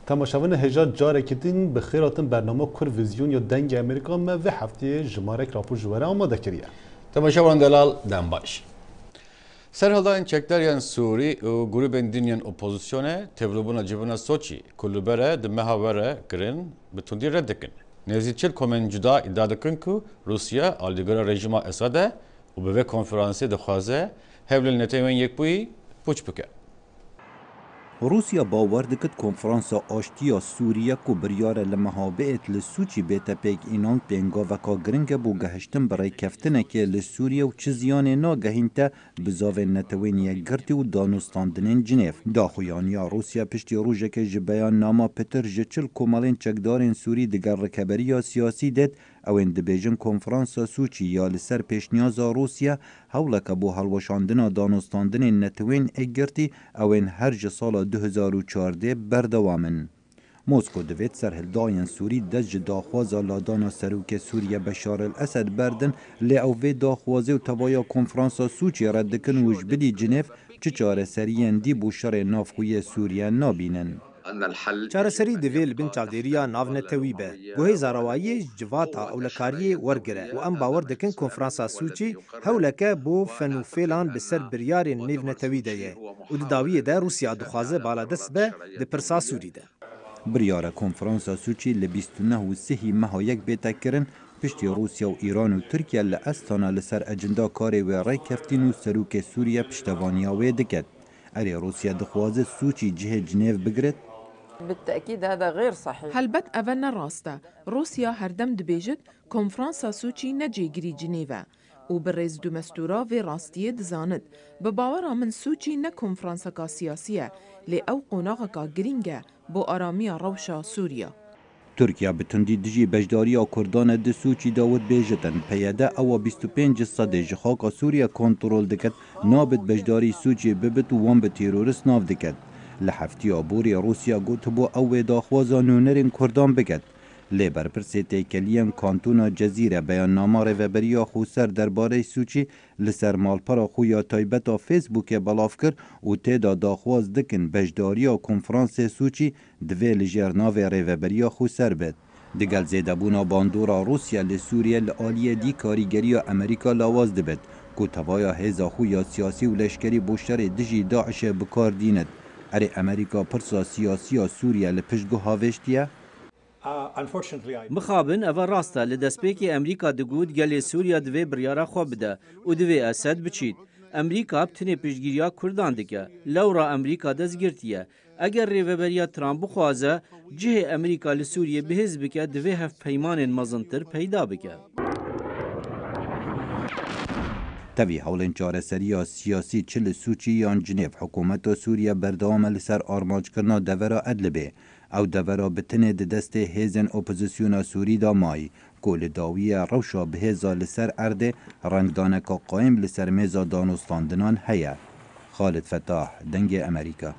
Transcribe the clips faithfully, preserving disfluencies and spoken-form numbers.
Temaşevanê hêja, carekî din bi xêr hatin bernama Kurvizyon ya Dengê Amerîka. Me vê hefteyê jimarek rapor ji we re amade kiriye. Temaşevan delal, dem baş. Serhildayên çekdarên Sûrî û grûbên din yên opozisyonê tevlibûna civîna Soçî ku li ber e di meha we re kirin, bi tundî red dikin. Nêzî çil komên cuda îdia dikin ku Rûsya alîgora rejîma Esad e û bi vê konferansê dixwaze hewlên Netewên Yekbûyî pûç bike. Rûsya bawer dikit Konferansa Aştiya Sûriye ku biryar e li meha biêt li Sûçî bête pêk înan, pêngaveka giring e bo gehiştin bi rêkeftinekê li Sûriye û çi ziyanê nagehînte bizavên Netewên Yekgirtî û danûstandinên Cinêv. Daxuyaniya Rûsya piştî rojekê ji beyannama pitir ji çil komelên çekdarên Sûrî digel rikeberiya siyasî dêt, ew ên dibêjin Konferansa Sûçî ya li ser pêşniyaza Rûsya hewleke bo hilweşandina danûstandinên Netewên Yekgirtî, ew ên her ji sala du hezar û çardeh berdewam in. Mosko divêt serhildayên Sûrî dest ji daxwaza ladana serokê Sûriye Beşar el Esed berdin, lê ew vê daxwazê û tevaya Konferansa Sûçî red dikin û ji bilî Cinêv çi çareseriyên dî bo şerê navxwe yê Sûriye nabînin. Çareserî divê li bin çavdêriya navnetewî be, ku hêza rewayiyê ji civata ewlekariyê wergire û em bawer dikin Konferansa Sûçî hewleke bo fen û fêlan bi ser biryarên nêvnetewî de ye û di dawiyê de Rûsya dixwaze baladest be di pirsa Sûrî de. Biryar e Konferansa Sûçî li bîst û neh û sihî meha yek bête kirin, piştî Rûsya û Îran û Tirkiye li Astana li ser ecenda karê wê rêkeftin û serokê Sûriye piştevaniya wê diket. Erê, Rûsya dixwaze Sûçî cihê Cinêv bigret? بالتأكيد هذا غير صحيح. Helbet ev ne rast e. Rûsya herdem dibêjit, Konferansa Sûçî ne cêgirî Cinêv e û bi rêzdûmestûra vê rastiyê dizanit. Bi bawera min Sûçî ne konferanseka siyasî ye, lê ew qonaxeka girîng e bo aramiya rewşa Sûriya. Tirkiye bi tundî dijî beşdariya Kurdan e di Sûçî de û dibêjitin, P Y D ewa bîst û pênc sedê ji xaka Sûriye kontrol diket, nabit beşdarî Sûçî bibit û wan bi terorist nav diket. Li heftiya borî Rûsya gotibû ew wê daxwaza nûnerên Kurdan biket. Lê berpirsê têkeliyên kantona Cezîre beyannama Rêveberiya Xweser derbarê Sûçî li ser malpera xwe ya taybet a Facebookê belav kir û tê de daxwaz dikin beşdariya konferansê Sûçî divê li jêr navê Rêveberiya Xweser bit. Digel zêdebûna bandora Rûsya li Sûriye li aliyê dî karîgeriya Amerîka lawaz dibit, ku tevaya hêza xwe ya siyasî û leşkerî bo şerê dijî DAIŞê bi kar dînit. Erê, Amerîka pirsa siyasî ya Sûriye li pişt guha vêştiye? Mixabin, eva rast e. Li destpêkê Amerîka digot gelê Sûriya divê biryara xwe bide û divê Esed biçît. Amerîka bi tinê piştgiriya Kurdan dike. Lewra Amerîka dest girtiye. Eger Rêveberiya Trump bixwaze cihê Amerîka li Sûriyê bihêz bike, divê hevpeymanên mezintir peyda bike. Tevî hewlên çareseriya siyasî çi li Sûçî yan Cinêv, hikûmeta Sûriye berdewam e li ser armanckirina devera Idlibê. Ew devera bi tinê di destê hêzên opozisyona Sûrî de mayî, ku li dawiyê rewşa bihêza li ser erdê rengdaneka qayîm li ser mêza danûstandinan heye. Xalid Fetah, Dengê Amerîka.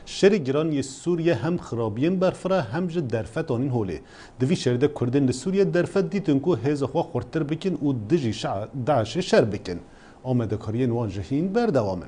Şerê giran yê Sûriye hem xirabiyên berfireh e hem jî derfet anîn holê. Di vî şerî de Kurdên li Sûriye derfet dîtin ku hêza xwe xurttir bikin û dijî şa-, DAIŞê şer bikin. Amadekariyên wan jî hîn berdewam in.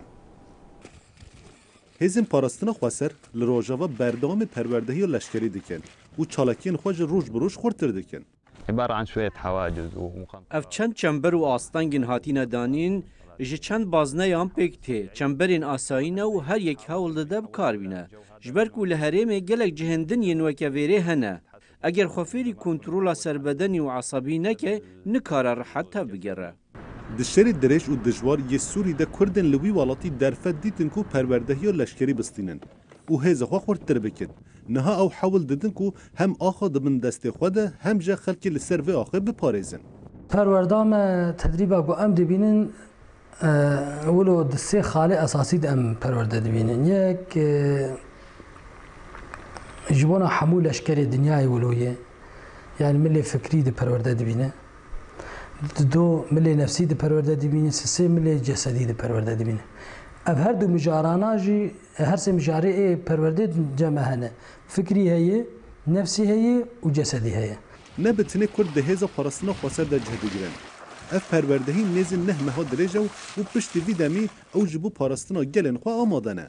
Hêzên Parastina Xweser li Rojava berdewamî perwerdehiya leşkerî dikin û çalakiyên xwe jî roj bi roj xurttir dikin. عبارة عن شوية حواجز ومقنطرة. Ev çend çember û astengên hatine danîn ji çend bazneyan pêk tê. Çemberên asayî ne û her yek hewl dide bi kar bîne. Ji ber ku li herêmê gelek cihên din yên weke vêrê hene. Eger xwe fêrî kontrola serbedenî û esabî neke, nikare rihet tevbigere. Di şerê dirêj û dijwar yê Sûrî de Kurdên li wî welatî derfet dîtin ku perwerdehiya leşkerî bistînin û hêza xwe xurttir bikin. Niha ew hewl didin ku hem axa di bin destê xwe de hem jî xelkê li ser vê axê biparêzin. Perwerda me tedrîba ku em dibînin, e, wilo di sê xalê esasî de em perwerde dibînin. Yek, e, ji bona hemû leşkerê dinyayê wilo ye. Yani milê fikrî di perwerde dibîne. Di do milê nefsî di perwerde dibîne, sisê milê cesedî di perwerde dibîne. Ev her du mijarana jî, her sê mijarê ê perwerdê cem me hene. Fikrî heye, nefsî heye û cesedî heye. Ne bi tinê Kurd di hêza parastina xweser de cih digirin. Ev perwerdehî nêzî neh meha dirêj e û piştî vî demî ew ji bo parastina gelên xwe amade ne.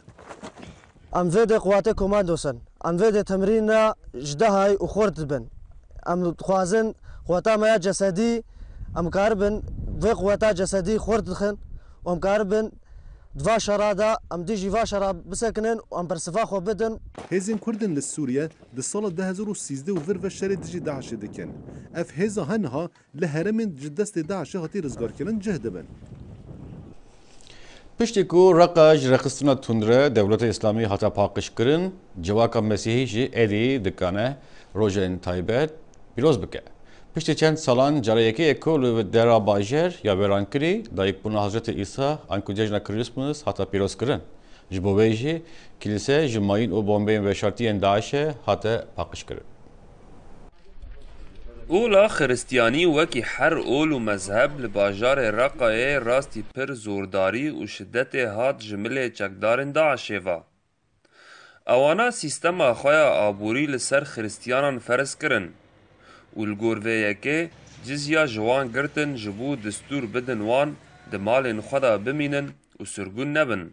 Em vê dê quwatê komandos in. Em vê dê temrîna ji dehayî û xurt dibin. Em dixwazin quweta me ya cesedî, em karibin vê quweta cesedî xurt dixin û em karibin di va şera de em dijî va şera bisekinin û em bersiva xwe bidin. Hêzên Kurd ên li Sûriye di sala du hezar û sîzdeh û vir ve şerê dijî DAIŞê dikin. Ev hêza her niha li herêmên ji destê DAIŞê hatî rizgarkirin cih dibin. Piştî ku Reqa ji rêxistina tundre Dewleta Îslamî hate paqijkirin, civaka Mesîhî jî êdî dikane rojên taybet pîroz bike. Piştî çend salan cara yekê ye ku li dera bajêr ya wêrankirî dayikbûna Hezretê Îsa anku cejna Christmas hate pîrozkirin. Ji bo wê jî kilîse ji mayîn û bombeyên veşartî yên DAIŞê hate paqijkirin. Ola xiristiyanî wekî her ol û mezheb li bajarê Reqayê rastî pir zordarî û şidetê hat ji milê çekdarên DAIŞê ve. Ewana sîstema xwe ya aborî li ser xiristiyanan ferz kirin û li gor vê yekê cizya ji wan girtin ji bo distûr bidin wan di malên xwe de bimînin û sirgûn nebin.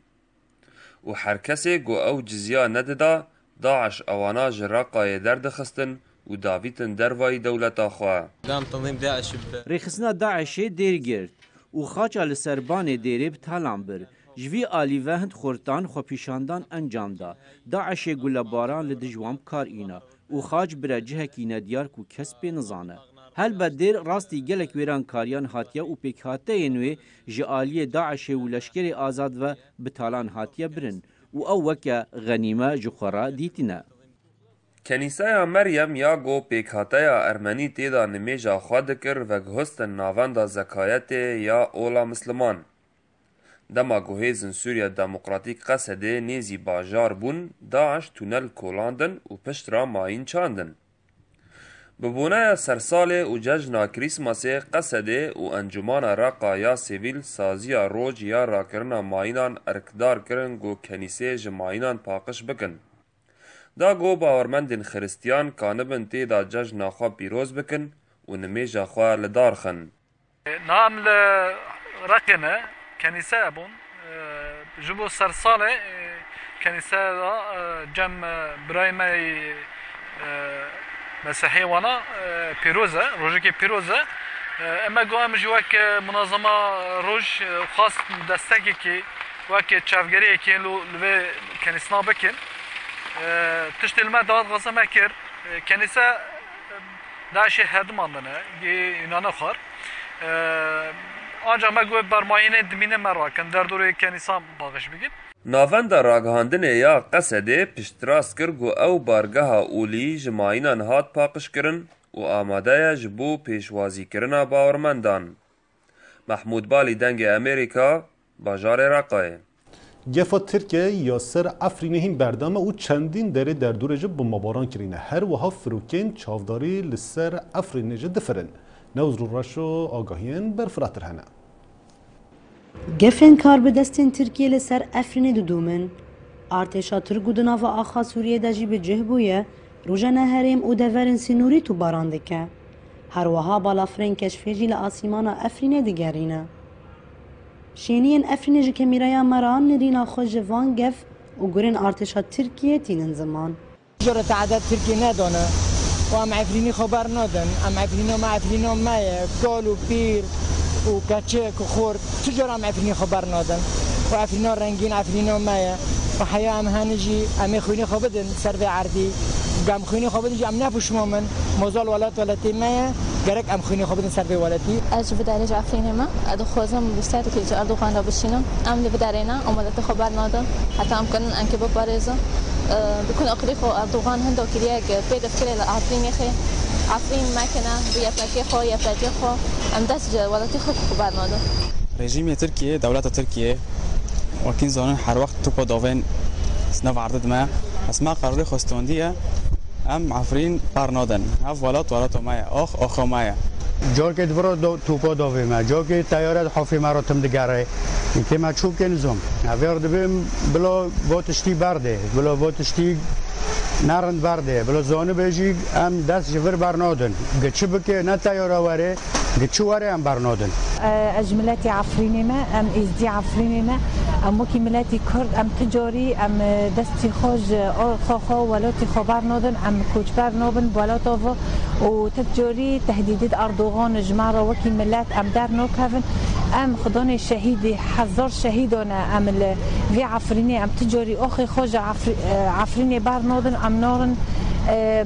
Û her kesê ku ew cizya nedida, DAIŞ ewana ji Reqayê derdixistin û davîtin dervayî dewleta xwe. Rêxistina DAIŞê dêr girt û xaça li ser banê dêrê bi talan bir. Ji vî alî ve hind xurtan xwepîşandan encam da. DAIŞê gulebaran li dij wan bi kar îna û xaç bire cihekî nediyar ku kes pê nizane. Helbet dêr rastî gelek wêrankariyan hatiye û pêkhateyên wê ji aliyê DAIŞê û leşkerê azad ve bi talan hatiye birin û ew weke xenîme ji xwe re dîtine. Kenîseya Meryem ya ku pêkhateya Ermenî tê de nimêja xwe dikir, veguhestin navenda Zekayetê ya ola Misliman. Dema ku hêzên Sûriya Demokratîk Qesedê nêzî bajar bûn, DAIŞ tunel kolandin û pişt re mayîn çandin. Bi boneya sersalê û cejna Krîsmasê Qesedê û Encûmana Reqa ya Sivîl saziya roj ya rakirina mayînan erkdar kirin ku kenîsê ji mayînan paqij bikin. Da ku bawermendên xiristiyan kanibin tê de cejna xwe pîroz bikin û nimêja xwe li dar xin. Niha em li Reqê ne, kenîse hebûn. Ji bo sersalê, e, kenîse de, e, cem, e, birayê me yê, e, Mesihê wana, e, pîroz e, rojekê pîroz e. E, em e got em jî wek, e, munazama roj, e, xwest destekekî wek çavgeriyekê li, li vê kenîsna bikin. E, tiştê li me daxwaza me kir. E, kenîse, e, DAIŞê herdimandine, gê înane xwar. E, ancak me got bermayînê dimîne me rakin, derdorê kenîsan bağış bikin. Navenda ragihandinê ya Qesedê piştrast kir ku ew bargeha olî ji mayînan hat paqijkirin û amade ye ji bo pêşwazîkirina bawermendan. Mehmûd Balî, Dengê Amerîka, bajarê Reqayê. Gefa Tirkiye ya ser Efrînê hîn berdem e û çendîn derê derdorê jî bombebaran kirîne. Her wiha firokeyên çavdarî li ser Efrînê jî difirin. Newzrû Reşo agahiyên berfiratir hene. Gefên karbidestên Tirkiyê li ser Efrînê didûmin. Artêşa Tirk ku di nava axa Sûriyê de jî bi cih bûye, rojane herêm û deverên sînorî topbaran dike. Her wiha balafirên keşfê jî li asîmana Efrînê digerîne. Şêniyên Efrînê ji kamîraya me re nirîna xwe ji van gef û gurên artêşa Tirkiyê tînin ziman. Cara tehdê Tirkiyê nedane û em Efrînî xwe bernadin. Em Efrîna me, Efrîna me ye. Kal û pîr û keçik û xort. Tu cara em Efrînî xwe bernadin. Û Efrîna rengîn, Efrîna me ye. Û heya em hene jî em ê xwînê xwe bidin ser vê erdî. Û em xwînê xwe bidin jî em ne pişman bin. Mozal welat welatê me ye. Gerek em xwînê xwe bidin ser vê welatî. Ez ji vê derê ji Efrînê me. Ez dixwazim bi serokê ji Erdogan re bişînim. Em li vê derê ne, em welatê xwe bernadin. Heta em karin enkê biparêzin. Bi ku aqilî xwe Erdogan hinda kiriye ku pê dest kiriye li Efrînê xê. Efrîn mekine, bi YPGê xwe, YPGê xwe. Em dest ji welatê xwe xwe bernadin. Rejîmê Tirkiyê, dewleta Tirkiyê, wekî zanin her wext topa dovên nav erdid me. Esma qerarê xwe standiye. Em Efrîn bernadin. Ev welat welata me ye. Ax, axa me ye. Carkê di vira do-, topa davê me. Carkê teyare di hafê me re tim digere. Îkê me çûkê nizam. Evêr dibêm bila va tiştî berdê. Bila va tiştî nerind berdê. Bila zanibê jî em dest ji vir bernadin. Gi çi bike ne teyare were, gi çi were em bernadin. Ez ji miletî Efrînê me, em êzdî Efrînê ne. Em wekî miletî Kurd, em ti carî em destî xwe ji xwe xwe welatî xwe bernadin, em koçber nabin welata ve û ti carî tehdîdê Erdogan ji me re wekî milet em dernakevin. Em xudanê şehîdî, hezar şehîdan e, em li vê Efrînê, em ti carî axê xwe ji Efrî-, Efrînê bernadin, em narin, e,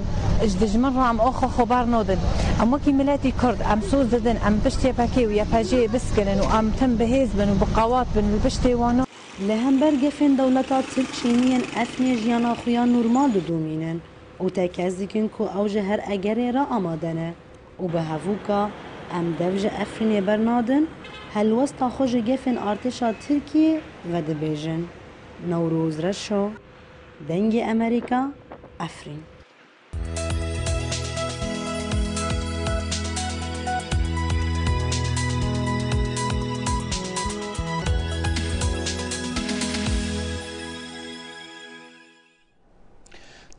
ji dijmin re em axa xwe bernadin. Em wekî miletî Kurd, em soz didin, em pişt Y P K û Y P G biskinin û em tim bi hêz bin û bi qewat bin li piştê wan. Li hember gefên dewleta Tirk şêniyên Efrînê jiyana xwe ya normal didomînin û tekez dikin ku ew ji her egerê re amade ne û bi hevûka em dev ji Efrînê bernadin, helwesta xwe ji gefên artêşa Tirkiyê vedibêjin. Newroz Reşo, Dengê Emerîka, Efrîn.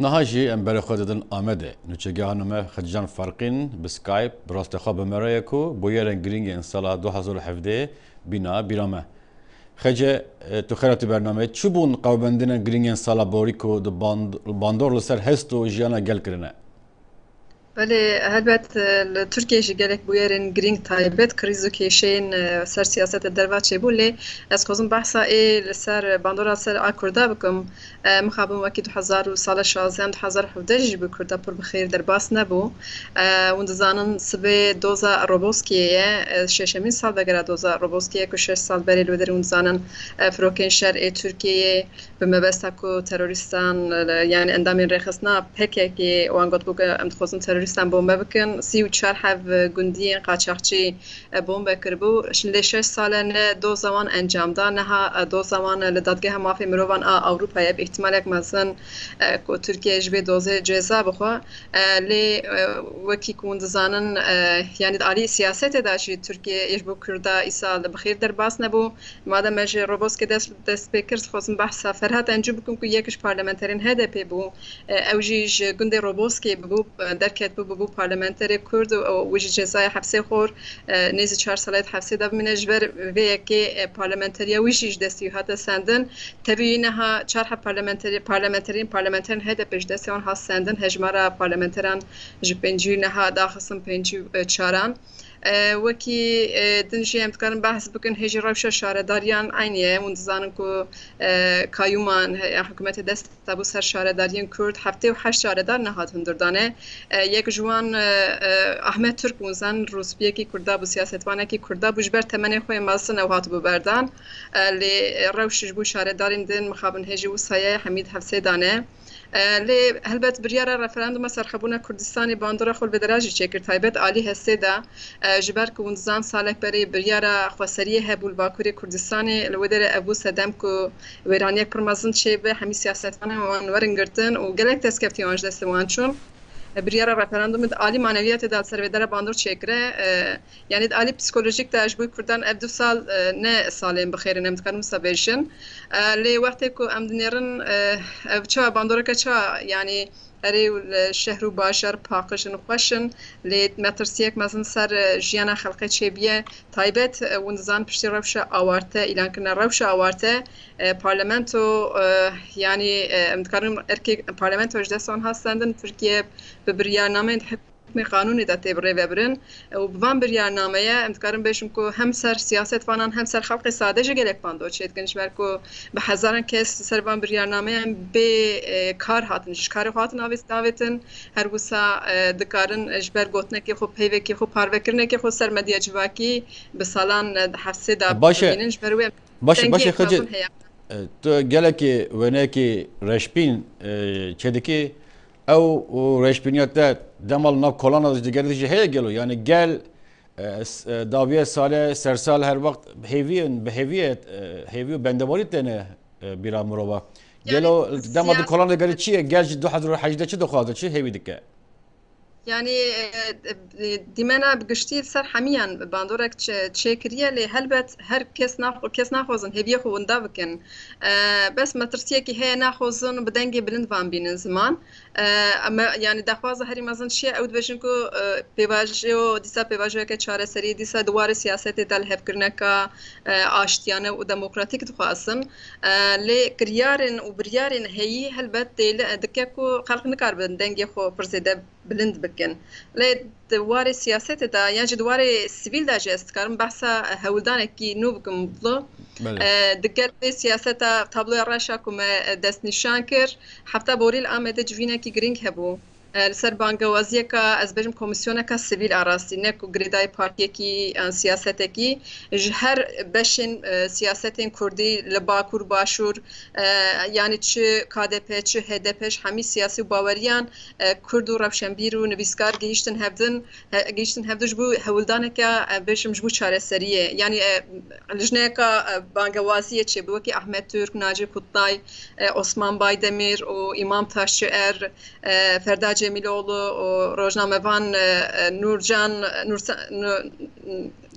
Niha jî em berê xwe didin Amedê. Nûçegiha nû me Xecican Farqîn bi Skype bi rastê xwe bi me re ye ku bûyerên girîng yên sala du hezar û hevdeh bîna bîra me. Xece, e, tu xêr hatî bernameyê. Çi bûn qewbendinên girîng yên sala borî ku di band-, bandor li ser hest û jiyana gel kirine? Belê, helbet, e, li Tirkiyê jî gelek bûyerên girîng taybet krîz û kêşeyên, e, ser siyaseta derva çêbû, lê ez xwezim behsa ê li ser bandora ser a Kurda bikim. E, mixabin wekî du hezar û sala şazdeh, du hezar û hevdeh jî bi Kurda pir bi xêr derbas nebû. E, hûn dizanin sibê doza Roboskiyê ye, e, şeşemîn salvegera doza Roboskiyê ku şeş sal berê li wê derê hûn dizanin, e, firokên şer ê Tirkiyeyê bi mebesta ku terorîstan, e, yani endamên rêxistina P K K wan gotibû ku em dixwazin terorîstan bombe bikin. Sî û çar heb gundiyên qaçaxçî e, bombe kiribû. Lê şeş sal e ne doza wan encam da. Niha, e, doza wan, e, li Dadgeha Mafê Mirovan a Ewropayê bi îhtimalek mezin, e, ku Tirkiye ji vê dozê ceza bixwe. E, lê, e, wekî ku hûn dizanin, e, yanî di alî siyasetê de jî Tirkiye ji bo Kurda îsal bi xêr derbas nebû. Madem me ji Roboskê dest, dest pê kir, dixwazim behsa Ferhat Encû bikim ku yek ji parlamenterên H D P bû. E, ew jî ji gundê Roboskê bibû, e, derketbû, bibû parlamenterê Kurd û, û wî jî cezaya hepsê xwar, e, nêzî çar salê di hepsê de bimîne. Ji ber vê yekê, e, parlamenteriya wî jî ji destê wî hate sendin. Tevî wî niha çar heb parlamenterê-, parlamenterên, parlamenterên H D P ji destê wan hat sendin. Hejmara parlamenteran ji pêncî niha daxistin pêncî û çaran. E, wekî, e, din jî em dikarin behs bikin, hê jî rewşa şaredariyan eynî ye. Hûn dizanin ku, e, kayyûman, he-, ya hikûmetê dest de bû ser şaredariyên Kurd, heftê û heşt şaredar nehat hundirdanê. E, yek ji wan, e, e, Ahmet Türk bû, hûn dizanin rûspiyekî Kurda bû, siyasetvanekî Kurda bû, ji ber temenê xwe yê mezin ew hatibû berdan. E, lê, e, rewş ji bo şaredarên din mixabin hê jî wisa ye, hemî di hevsê de ne. E, lê helbet biryara referanduma serxwebûna Kurdistanê bandora xwe li vê dera jî çêkir, taybet alî hestê de, e, ji ber ku hûn dizan salek berê biryara xweseriyê hebû li Bakurê Kurdistanê, li wê derê ev bû sedem ku wêraniyek pir mezin çêbe, hemî siyasetvanên wan werin girtin û gelek destkeftiyên wan ji destê wan çûn. E, biryara referandumê di alî maneviyatê de li ser vê dera bandor çêkire. E, Yanî di alî psîkolojîk de ji bo Kurdan ev du sal, e, ne salên bi xêr in, em dikarin wisa bêjin. E, lê wextê ku em dinêrin, e, ev çawa bandoreke çawa, yanî erê û li şehr û bajar paqij in, xweş in, lê metirsiyek mezin ser, e, jiyana xelkê çêbûye. Taybet, e, hûn dizan piştî rewşa awarte, îlankirina rewşa awarte, e, parlamento, e, yanî, e, em dikarin erkê parlamento ji dest wan hat sendin, Tirkiye bi biryarnameyên hikmê qanûnê de tê birêvebirin û bi van biryarnameye em dikarin bêjin ku hem ser siyasetvanan hem ser xelkê sade jî gelek bandor çêdikin, ji ber ku bi hezaran kes ser van biryarnameyan bê, e, kar hatin, ji karê xwe hatin avêt-, avêtin. Her wisa, e, dikarin ji ber gotinekê xwe, peyvekê xwe, parvekirinekê xwe ser medya civakî bi salan, e, di hefsê de Baş e. bimînin. Ji ber wê Baş e, baş e, dengê Xecê. mezin heye. E, tu gelekî wêneyekî reşbîn, e, çêdikî, ew û reşbîniya te dema li nav kolana digerî jî heye gelo? Yanî gel, e, s-, e, dawiye sale, sersal her wext hêviyên, bi hêviyê, e, hêvî û bendewarî têne, e, bîra mirova. Yanî Gelo dema di siyaset kolana digerî çi ye? Gel ji du hezar û hejdeh çi dixwaze, çi hêvî dike? Yanî, e, e, dîmena bi giştî li ser hemiyan bandorek çe-, çêkiriye, lê helbet her kes nax-, kes naxwazin hêviyê xwe winda bikin. E, bes metirsiyekî heye, naxwazin bi dengê bilind van bînin ziman. E, em, yanî daxwaza herî mezin çi ye? Ew dibêjin ku, e, pêvajoya dîsa pêvajoyeke çareseriyê dîsa di warê siyasetê de lihevkirineka, e, aştiyane û demokratîk dixwazin. E, lê kiryarên û biryarên heyî helbet dêli, e, dike ku xelk nikaribin dengê xwe pir zêde bilind bikin. Lê di warê siyasetê de yan jî di warê sivîl de jî ez dikarim behsa hewldanekî nû bikim, Mutlu. Belê. E, digel vê siyaseta tabloya reşa ku me, e, destnîşan kir, hefta borî li Amedê civînekî girîng hebû. E, li ser bangewaziyeka, ez bêjim, komîsyoneka sivîl a rastî, ne ku girêdayî partiyekî yan siyasetekî, ji her beşên, e, siyasetên kurdî li Bakur, Başûr, e, yanî çi K D P, çi H D P, ji hemî siyasî û baweriyan, e, kurd û rewşenbîr û nivîskar gihîştin hevdin, he-, gihîştin hevdin ji bo hewldaneke, e, bêjim, ji bo çareseriyê. Yanî, e, lijneyeka, e, bangewaziyê çêbû, wekî Ahmet Türk, Naci Kutlay, e, Osman Baydemir û Îmam Taşçıer, e, Ferda Cemiloğlu û rojnamevan, e, e, Nurcan, Nursa-, Nu-,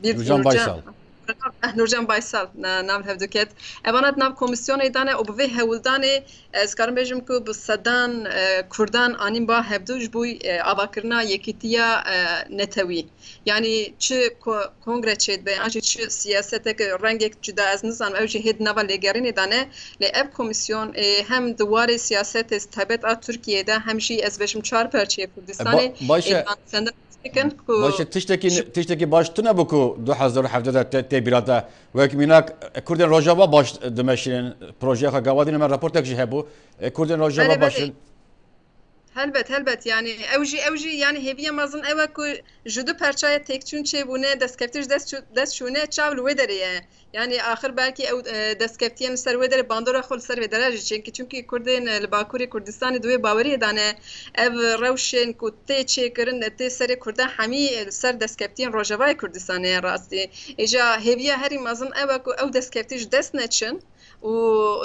Nurcan Baysal. Eh, Nurcan Baysal, na-, nav hev diket. Evana di nav komîsyonê de ne û bi vê hewldanê, ez karim bêjim ku bi sedan, e, Kurdan anîn ba hevdu ji bo, e, avakirina yekîtiya, e, netewî. Yanî çi ko-, kongre çêdibe, yan jî çi siyasetek, rengek cuda, ez nizanim, ew jî hê di nava lêgerînê de ne. Lê ev komîsyon, e, hem di warê siyasetê taybet a Tirkiyeyê de, hem jî ez bêjim çar parçeyê Kurdistanê, E, ba-, baş e. e, senden dikin ku Baş e, tiştekî, tiştekî baş tune bû ku du hezar û hevdeh de tê, tê bîra te. Wek mînak, e, Kurdên Rojava baş dimeşînin. Projeya xwe gava dîne me raportek jî hebû. E, Kurdên Rojava Belê, baş belê. in. Helbet, helbet, yanî ew jî, ew jî, yanî hêviya mezin ew e ku ji du perçaya têkçûn çêbûne, destkeftî ji dest çû-, dest çûne, çav li wê derê ye. Yanî axir belkî ew, e, destkeftiyên li ser wê derê bandora xwe li ser vê dere jî çêkin, çunkî Kurdên, e, li Bakurê Kurdistanê di wê baweriyê de ne, ev rewşên ku tê çêkirin, tê serê Kurdan hemî, e, li ser destkeftiyên Rojavayê Kurdistanê ye rastî. Îja hêviya herî mezin ew e ku ew destkeftî ji dest neçin û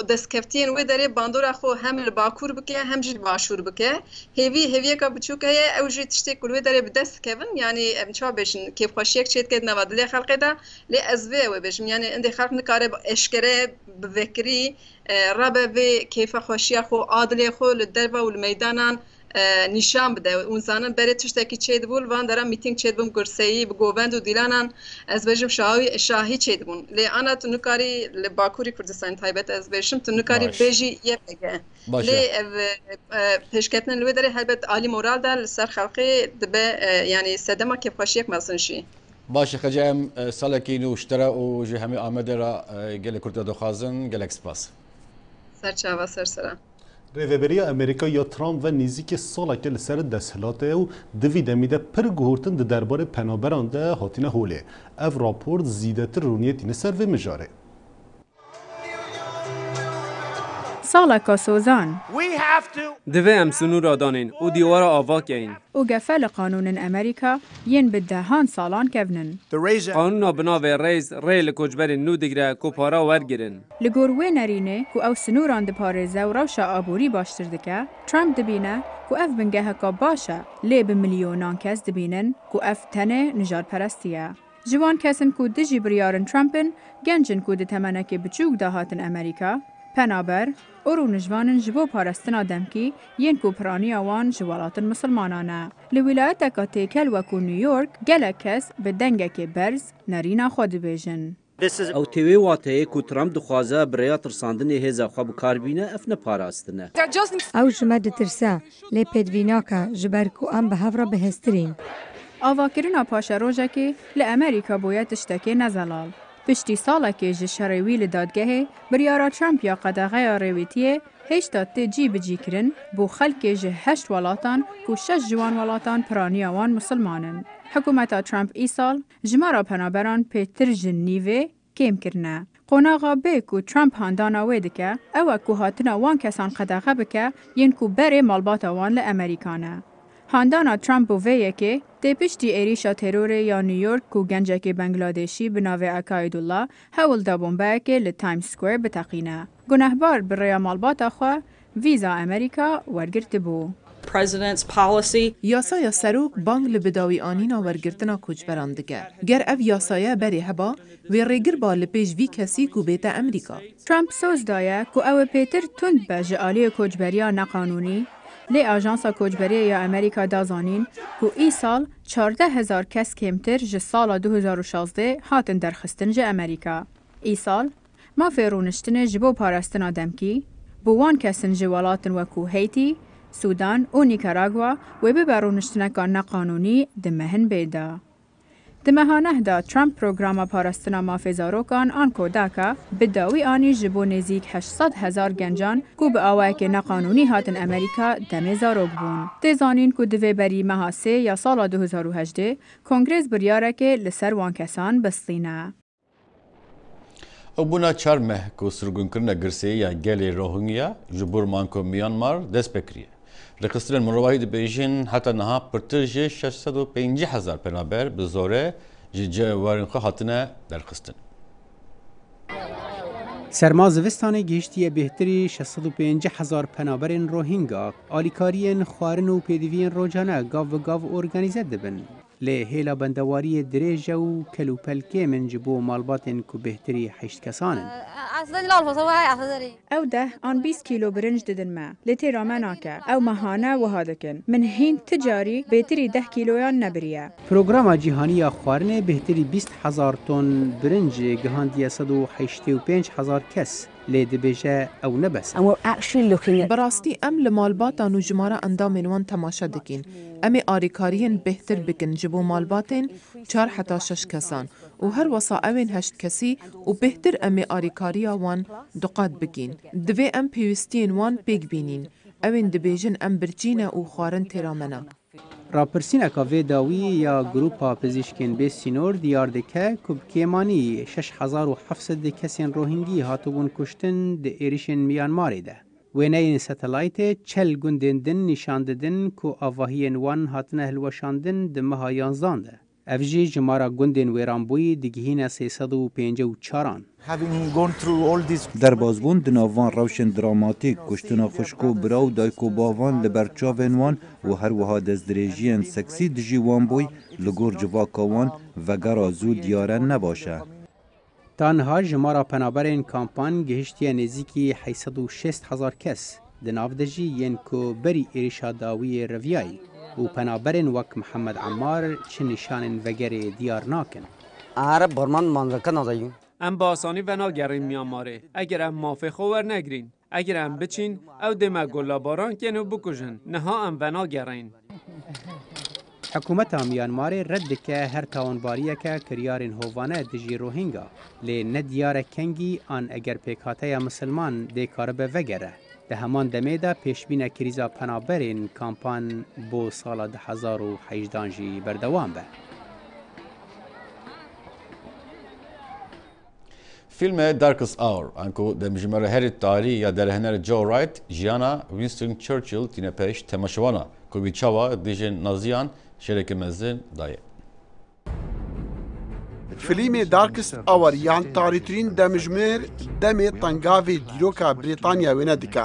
destkeftiyên wê derê bandora xwe hem li Bakur bike, hem jî li Başûr bike. Hêvî, hêviyeka biçûk heye, ew jî tiştê ku li wê derê bi dest dikevin, yanî em çawa bêjin, kêfxweşiyek çêdike di nava dilê xelkê de, lê ez vê ew ê bêjim, yanî endê xelk nikare bi eşkere, bi vekirî, e, rabe vê kêfxweşiya xwe a dilê xwe li derve û li meydanan, e, nîşan bide. Hûn zanin berê tiştekî çêdibû, li van dera mîtîng çêdibûn, gurseyî, bi govend û dîlanan, ez bêjim şahî, şahî çêdibûn. Lê ana tu nikarî li Bakurî Kurdistanê taybet ez bêjim, tu nikarî Baş. bêjî Y P G. Baş Lê e. ev, e, pêşketinên li wê derê helbet alî moral de li ser xelkê dibe, e, yanî sedema kêfxweşiyek mezin jî. Baş e, xece em, e, salekî nû ji te re û ji hemî Amedê re, e, gelê Kurd re dixwazin. Gelek spas. Ser çava, ser sera. Rêveberiya Amerîka ya Trump ve nêzîkî saleke li ser desthilatê ye û di vî demî de pir guhurtin di derbarê penaberan de hatine holê. Ev raport zîdetir rûniyê tîne ser vê mijarê. Saleka sozan. Divê em sinûra danîn û dîwara ava keyin. Û gefe li qanûnên Amerîka yên bi dehan salan kevn in. Qanûna bi navê RAISE rê li koçberên nû digre ku para wergirin. Li gor wê nerînê ku ew sinûran diparêze û rewşa aborî baştir dike, Trump dibîne ku ev bingeheka baş e, lê bi milyonan kes dibînin ku ev tenê nijadperestî ye. Ji wan kesin ku dijî biryarên Trump in, genc in ku di temenekê biçûk de hatin Amerîka, penaber û rûnişvan in ji bo parastina demkî yên ku piraniya wan ji welatin misilmanan e. Li wîlayeteka têkel wekû New York gelek kes bi dengekê berz nerîna xwe dibêjin. Ew tê wê wateyê ku Trump dixwaze bi rêya tirsandinê hêza xwe bi kar bîne, ev ne parastin e. Ew ji me ditirse, lê pêdivî nake, ji ber ku em bi hev re bihêztir în. Avakirina paşerojekê li Amerîka bûye tiştekê nezelal. Piştî salekê ji şerê wî li dadgehê, biryara Trump ya qedexeya rêwîtiyê hêşta tê cîbicîkirin bo xelkê ji heşt welatan ku şeş ji wan welatan piraniya wan misilman in. Hikûmeta Trump îsal jimara penaberan pêtir ji nîvê kêm kirine. Qonaxa bê ku Trump handana wê dike, ew e ku hatina wan kesan qedexe bike yên ku berê malbata wan li Amerîka ne. Handana Trump bo vê yekê tê piştî êrîşa terorê ya New York ku gencekê Bangladêşî bi navê Akaidullah hewl da bombeyekê li Times Square biteqîne. Gunehbar bi rêya malbata xwe vîza Amerîka wergirtibû. Yasaya serok bang li bidawîanîna wergirtina koçberan dike. Ger ev yasaya berê heba, wê rêgir ba li pêş vî kesî ku bête Amerîka. Trump soz daye ku ew ê pêtir tund be ji aliyê koçberiya neqanûnî, Lê Ajansa Koçberiyê ya Amerîka da zanîn ku îsal çardeh hezar kes kêmtir ji sala du hezar û şazdeh hatin derxistin ji Amerîka. Îsal, mafê rûniştinê ji bo parastina demkî, bo wan kesin ji welatin wekû Haîtî, Sûdan û Nîkaragwa wê bibe rûniştineka neqanûnî di mehin bê de. Di meha neh de Trump programa parastina mafê zarokan anko DACA bi dawî anî ji bo nêzîk heşt sed hezar gencan ku bi awayekê neqanûnî hatin Amerîka demê zarok bûn. Tê zanîn ku divê berî meha sê ya sala du hezar û hejdê Kongrês biryarekê li ser wan kesan bistîne. Ew bûna çar meh ku sirgûnkirina girseyî ya gelê Rohingya ji bo manko Myanmar dest pê kiriye. Rêxistinên mirovahî dibêjin heta niha pirtir ji şeş sed û pêncî hezar penaber bi zorê ji cihê warên xwe hatine derxistin. Serma zivistanê gihiştiye bêhtirî şeş sed û pêncî hezar penaberên Rohingya alîkariyên xwarin û pêdiviyên rojane gav bi gav organîze dibin. Lê hêla bendewariyê dirêj e û kelûpel kêm in ji bo malbatên ku bêhtirî heşt kesan in. Ew deh an bîst kîlo birinc didin me, lê têra me nake. Ew mehane wiha dikin, min hîn ti carî bêtirî deh kîloyan nebiriye. Programa Cîhanî ya Xwarinê bêhtirî bîst hezar ton birinc gihandiye sed û heştê û pênc hezar kes. Lê dibêje ew ne bes e. And we're actually looking at Bi rastî em li malbatan û jimara endamên wan temaşe dikîn. Em ê alîkariyên bêhtir bikin ji bo malbatên çar heta şeş kesan û her wesa ewên heşt kesî û bêhtir em ê alîkariya wan duqat bikîn. Divê em pêwîstiyên wan pêk bînîn. Ewên dibêjin em birçî ne û xwarin têra me ne. Rapirsîneka vê dawî ya Grupa Pizîşkên Bê Sînor diyar dike ku bi kêmanî şeş hezar û heft sed kesên Rohingî hatibûn kuştin di êrişên Myanmarê de. Wêneyên satelaytê çel gundên din nîşan didin ku avahiyên wan hatine hilweşandin di meha yanzdan de. Ev jî jimara gundên wêranbûyî digihîne sê sed û pêncî û çaran. Having gone through all these Derbasbûn di nav van rewşên dramatîk, kuştina xwişk û bira û dayik û bavan li ber çavên wan û her wiha destdirêjiyên seksî dijî wan bûy, li gor civaka wan vegera zû diyare ne baş e. Ta niha jimara penaberên kampan gihiştiye nêzîkî heşt sed û şêst hezar kes, di nav de jî yên ku berî êrişa dawiyê reviyayî û penaberên wek Mihemed Emmar çi nîşanên vegerê diyar nakin. Em bi asanî venagerîn Myanmarê, eger em mafê xwe wernegrîn. Eger em biçîn, ew dê me golabaran kên û bikujin. Niha em venagerîn. Hikûmeta Myanmarê red dike her tawanbariyeke kiryarên hovane dijî Rohingya, lê ne diyar e kengî an eger pêkhateya misilman dê karibe vegere. Di heman demê de pêşbîna krîza penaberên kampan bo sala du hezar û hejdan jî berdewam be. Fîlmê Darkest Hour, anku demjimêra herî tarî ya derhêner Joe Wright, jiyana Winston Churchill tîne pêş temaşewana, ku wî çawa dijî Naziyan şereke mezin daye. Filîmê Darkest Hour yan tarîtirîn demjimêr demê tengavê dîroka Brîtanya wêne dike.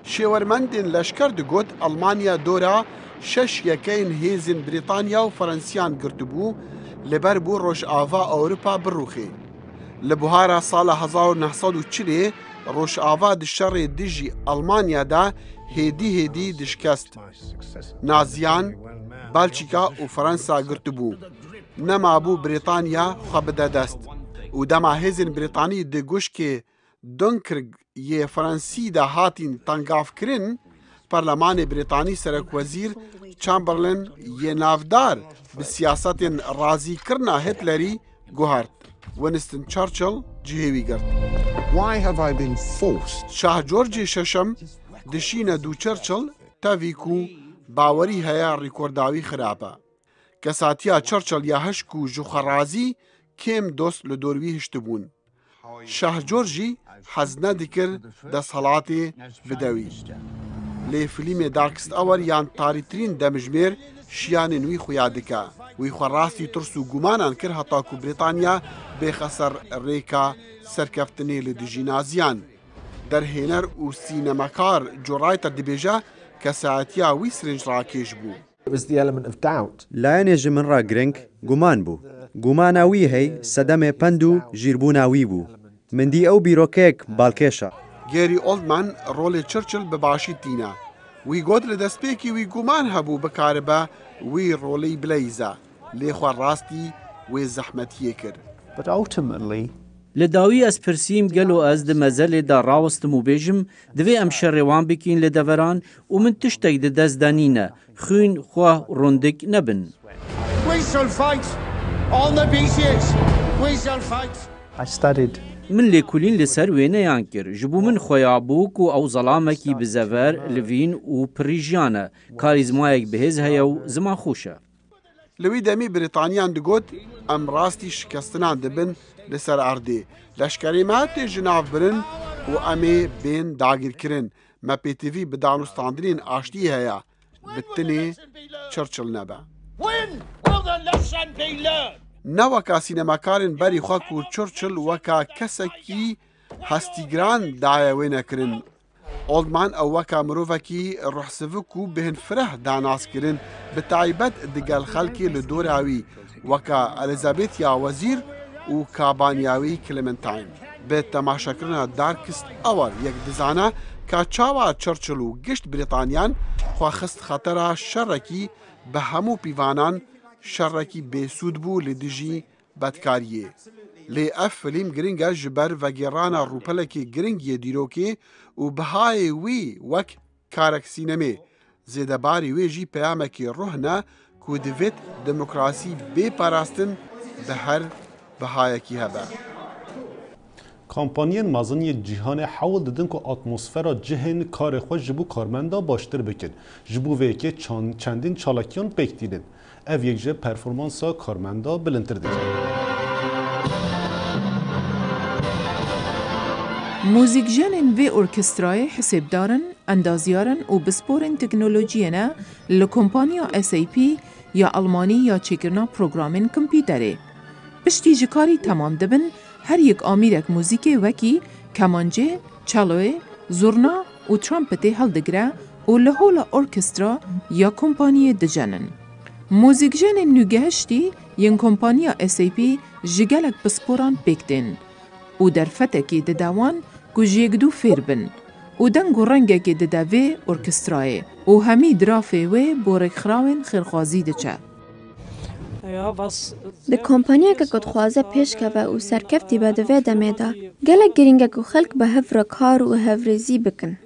Şêwermendên leşker digot Almanya dora şeş yekeyên hêzên Brîtanya û Ferensiyan girtibû, li ber bû Rojava Ewropa birûxê. Li buhara sala hezar û neh sed û çilê Rojava di şerê dijî Almanya de hêdî hêdî dişkest. Naziyan, Belçîka û Ferensa girtibû. Nemabû Brîtanya xwe bide dest. Û dema hêzên Brîtanî di guşkê Dunkirk yê Fransî de hatîn tengavkirin, Perlemanê Brîtanî Serekwezîr Chamberlain yê navdar bi siyasetên razîkirina Hitlerî guhert. Winston Churchill cihê wî girt. Why have I been forced? Şah Georgê Şeşem dişîne dû Churchill tevî ku bawerî heye rîkorda wî xirab e. Kesatiya Churchill ya hişk û ji xwe razî kêm dost li dor wî hiştibûn. Şah George jî hez nedikir desthilatê bide wî. Lê filîmê Darkest Hour yan tarîtirîn demjimêr şiyanên wî xuya dike. Wî xwe rastî tirs û gumanan kir heta ku Brîtanya bêxe ser rêka serkeftinê li dijî Naziyan. Derhêner û sînemekar Joe Wright dibêje kesayetiya wî sirinc rakêş bû. It was the element of doubt. Layinê ji min re giring guman bû. Gumana wî hey sedemê pend û jîrbûna wî bû. Min dî ew bîrokeyek balkêş e. Gary Oldman rolê Churchill bi başî tîne. Wî got li destpêkî wî guman hebû bikaribe wî rolî bileyze, lê xwe rastî wê zehmetiyê kir. But ultimately, Li dawî ez pirsîm, gelo ez di mezelê de rawestim û bêjim, divê em şerê wan bikîn li deveran û min tiştek di dest de nîne, xwîn xwe rûndik nebin. We shall fight on the beaches. We shall fight. I studied Min lêkolîn li ser wêneyan kir. Ji bo min xweya bû ku ew zelamekî bi zever, livîn û pirî jiyan e. Karîzmayek bihêz heye û zimanxweş e. Li wî demî Brîtaniyan digot, em rastî şikestinan dibin li ser erdê. Leşkerê me tê ji nav birin û em ê bên dagirkirin. Me pêtivî bi danûstandinên aştiyê heye. Bi tinê Churchill nebe. When will the lesson be learned? Ne weka sînemakarên berî xwe ku Churchill weka kesekî hestîgiran daye wênekirin. Oldman ew weka mirovekî ruhsivik û bêhnfireh da nas kirin, bi taybet digel xelkê li dora wî, weka Elizabeth ya Wezîr û kabaniya wî Clementine. Bi temaşekirina Darkest Hour yek dizane ka çawa Churchill û gişt Brîtaniyan xwe xist xetera şerekî bi hemû pîvanan, şerekî bêsûd bû li dijî bedkariyê. Lê ev filîm giring e ji ber vegêrana rûpelekê giring yê dîrokê û bihayê wî wek karek sînemê. Zêdebarî wê jî peyamekî ruh ne ku divêt demokrasî bê parastin bi her bihayekî hebe. Kampaniyên mezin yê cîhanê hewl didin ku atmosfera cihên karê xwe ji bo karmenda baştir bikin. Ji bo vê yekê çan-, çendîn çalakiyan pêk tînin. Ev yek ji performansa karmenda bilindtir dike. Mûzîkjenên vê orkestrayê hisêbdar in, endazyar in û pisporên teknolojiyê ne li kompaniya S A P ya Almanî ya çêkirina programên kompîterê. Piştî ji karî temam dibin, her yek amîrek mûzîkê wekî kemancê, çaloyê, zurna û trompetê hildigire û li hola orkestra ya kompaniyê dijenin. Mûzîkjenên nûgehiştî yên kompaniya S A P ji gelek pisporan pêk tên û derfetekê dide wan ku ji yekdû fêr bin û deng û rengekê dide vê orkestrayê û hemî dirafê wê bo rêkxirawên xêrxwazî diçe. Bi kompaniyeke ku dixwaze pêşkeve û serkeftî be di vê demê de, gelek girîng e ku xelk bi hev re kar û hevrêzî bikin.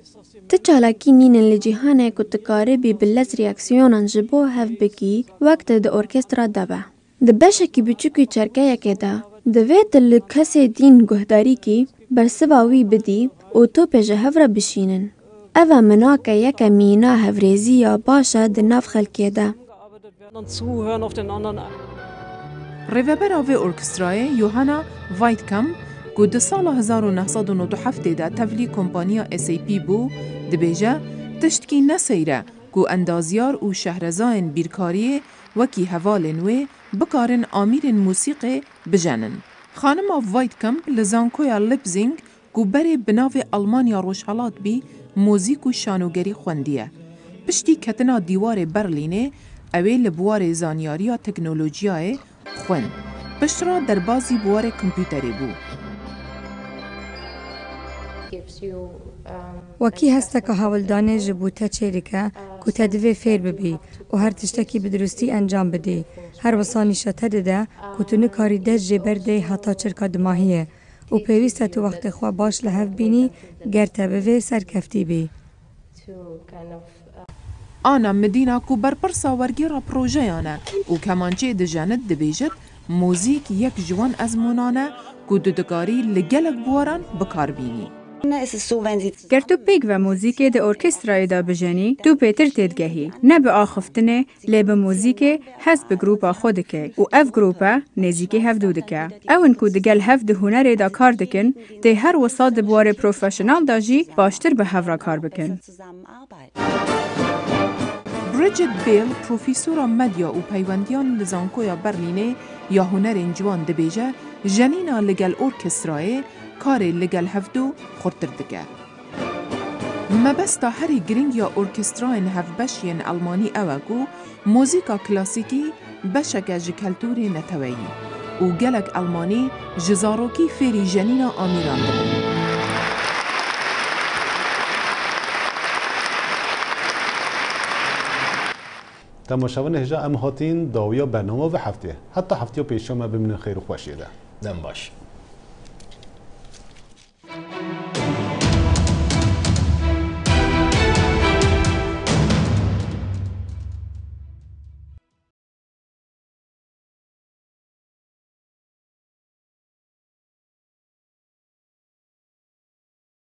Ti çalakî nînin li cîhanê ku tu karibî bi lez reaksiyonan ji bo hev bikî, wek tu di orkestra de be. Di beşekî biçûkî çerkeyekê de, divê tu li kesê dîn guhdarî kî, bersiva wî bidî û topê ji hev re bişînin. Ev e minake yeke mîna hevrêzî ya baş e di nav xelkê de. Rêvebera vê orkestrayê Johanna Weidkamp, ku di sala hezar û neh sed û nod û heftê de tevlî kompaniya S A P bû, dibêje, tiştkî ne seyr e ku endazyar û şehrezayên bîrkariyê wekî hevalên wê bikarin amîrên mûsîqê bijenin. Xanima Weidkamp li Zankoya Leipzig ku berê bi navê Almanya Rojhelat bî, muzîk û şanogerî xwendiye. Piştî ketina dîwarê Berlînê, ew ê li biwarê zanyariya teknolojiyayê xwend. Piştre derbazî biwarê kompûterê bû. Wekî hesteka hewldanê ji bo te çêdike ku te divê fêr bibî û her tiştekî bi dirustî encam bidî. Her wisa nîşa te dide ku tu nikarî dest jê berdê heta çirka dimahiyê. Û pêwîst e tu wextê xwe baş li hev bînî ger te bivê serkeftî bî. Ana Medîna ku berpirsa wergêra projeyan e û kemançeyê dijenit dibêjit, muzîk yek ji wan ezmûnan e ku tu dikarî li gelek biwaran bi kar bînî. Ger tu pêk ve muzîkê di orkestrayê de bijenî, tu pêtir têdigehî. Ne bi axiftinê, lê bi muzîkê hez bi grûpa xwe dike û ev grûpe nêzîkî hevdû dike. Ew in ku digel hev di hunerê de kar dikin, tê her wisa di biwarê profesyonel de jî baştir bi hev re kar bikin. Bridget Bale, profesora medya û peywendiyan li Zankoya Berlînê ya Hunerên Ciwan dibêje, jenîna li gel orkestrayê karê li gel hevdû xurtir dike. Mebesta herî giring ya orkestrayên hevbeş yên Elmanî ew e ku muzîka klasîkî beşeke ji keltûrê neteweyî û gelek Elmanî ji zarokî fêrî jenîna amîran dibin. Temaşevanê hêja em hatin dawiya bernama vê heftê. Heta heftiya pêşiya me bimînin xêr û xweşiyê de. Dem baş.